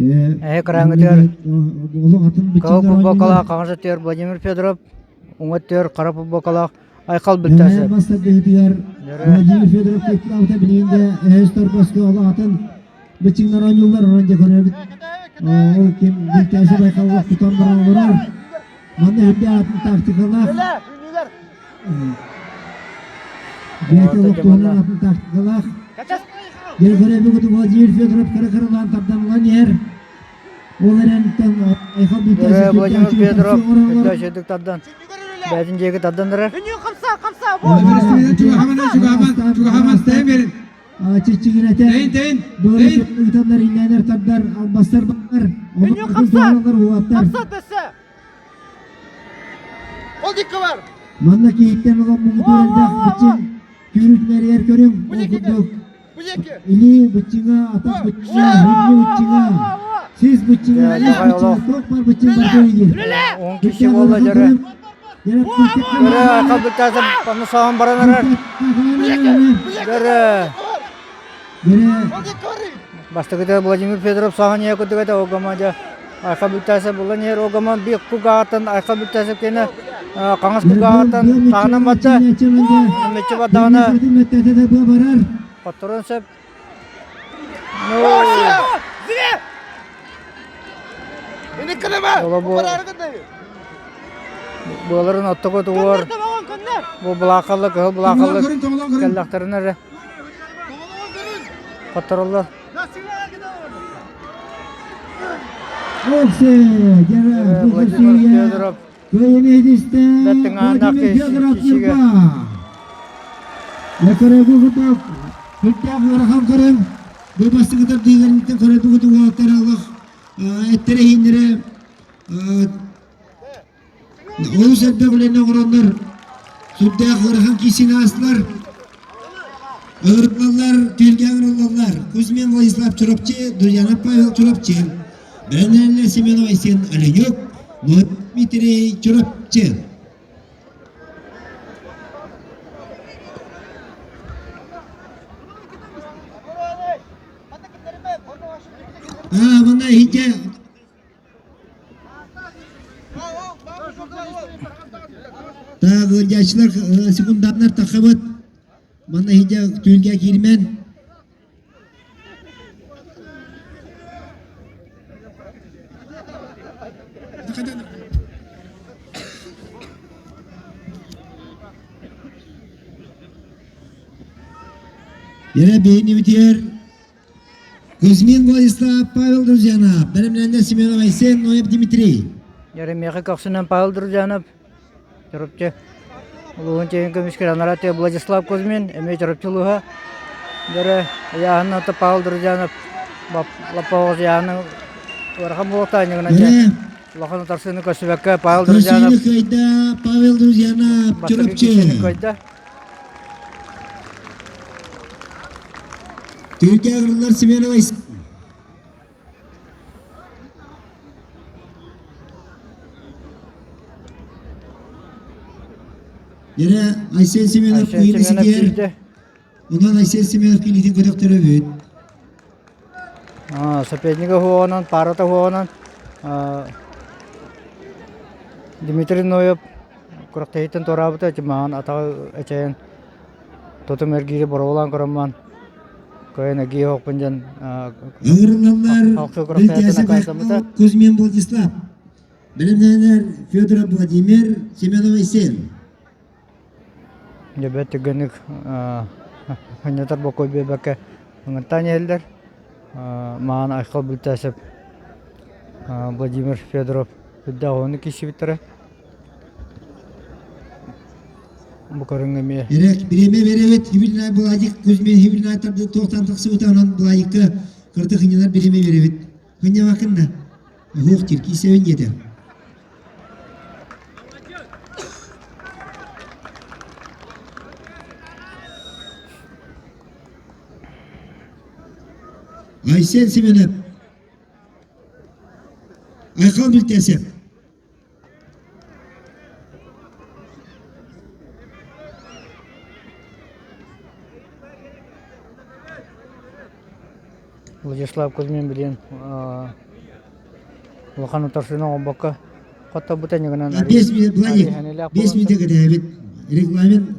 Эһэ кыраангытыгар кыһыл футболкалаах хаҥас өттүгэр Владимир Федоров, уҥа өттүгэр хара футболкалаах Айхал Бүлтээсэп. Бас тардыһыытыгар Владимир Федоров кыттаабыта билигин да эһэс торбоско ол атын быччыҥнар оонньууллар онон дьэ көрөбүт. Ол ким Бүлтээсэп Айхалга тутан баран олорор. Манна үрдэ атын тактикалаах. Бэйэтэ олохтуһунан атын тактикалаах. Дьэ көрөбүт Владимир Федоров кыра-кыралаан тардан ылан иһэр. Ол эрэн Айхал Бүлтээсэп Владимир Федоров Бүлтээсэп тардан бэйэтин дьиэги тардан эрэр. Чиччигинэтэ ыытаннар иннэнэр тардар албастар бар олор уолаттар Манна киһиттэн улам муҥутуур элбэх быччыҥ түүрүтүнэригэр көрүҥ ол курдук илии быччыҥа, атах быччыҥа, хүннү быччыҥа, сис быччыҥа, ис быччыҥа, туох бар быччыҥ барыта илиир. Он киши буолла дьөрө. Дьөрө хабыттаатым панна саҕан баран эрэр. Дьөрө. Бастакыта Владимир Федоров саҕан ийэ курдук этэ огама дьэ айха бүттээсэ булан иһэр огама биир кугааттан айха бүттээсэ кэнэ хаҥас кугааттан таһынан батта мүччү баттаҕына хотторон сөп Быаларын оттоку тугуор бу былаахалла кыһыл былаахалла кэллэхтэринэ эрэ Хоттороллор. Владимир Федоров Владимир Федоров Сүрдээх ыарахан көрүҥ. Бу бастакы тардыыларыттан көрөбүт уолаттар аллах эттэрэ иһиннэрэ Олус элбэх үлэни оҥороннор, сүрдээх ыарахан киисини аастылар. Ыҥырыллаллар, түһүлгэ ыҥырыллаллар. Кузьмин Владислав Чурапчы, Друзьянов Павел Чурапчы, Бэлэнэллэ Семенов Айсен Оленюк, Дмитрий Чурапчы. А, манна иһитэ Так, ыалдьааччылар секунданнар таххабыт. Манна иһдьэ түһүлгэ киирмэн. Yine beyni bitiyor. Кузьмин Владислав, Павел Друзьянов, бэлэмнэннэ Семенов Айсен, Ноев Дмитрий. Еремеха көхсүнэн Павел Друзьянов, Чурапчы улууһун чиэһин көмүскэр анараа Владислав Кузьмин, эмиэ Чурапчы улууһа. Дөрө ыйааһынна Павел Друзьянов лаппа ыйааһыны ыарахан буолуохтаах иннигинэн дьэ улахан утарсыыны көрсүбэккэ Павел Друзьянов кыайда Павел Друзьянов Чурапчы. кыайда. Түркия ыҥырыллар Семенова Yine Айсен Семенов кыйыны ситиэр. Онон Айсен Семенов кинитин көтөхтөрөбүт. Сопернига хуоҕунан, парата хуоҕунан Дмитрий Ноев Курахтаһыыттан туораабыта маҕан атаҕа эчэйэн тутум эргиири боруобалаан көрөн кыайан эргийэ оһохпун диэн Ыҥырыллаллар халкы курахтаһыытын акаастаммыта. Кузьмин Владислав, бэлэмнэнэр Федоров Владимир, Семенов Айсен. Дьэ бэрт түргэнник ханньатар бокуой биэрбэккэ ыҥыртаан иһэллэр. Маҕан Айхал Бүлтээсэп Владимир Федоров үрдээх уһуннук киирсибиттэрэ. Бу көрүҥ эмиэ Эрек, бириэмэ биэрэбит, Хибилинай Владик Кузьмин Хибилинай тарды туохтан тахсыбыта, онон Владикка кырты хынньанар бириэмэ биэрэбит. Хынньабакын да, оһуох киркиисэбин диэтэ. Айсен Семенов, Айхал Бүлтээсэп. Владислав Кузьмин билин. Улахан утарсыыны оҥорбокко хотторбута инньэ гынан 5 минут, Владик, 5 минут кэтэһэбит. Регламент.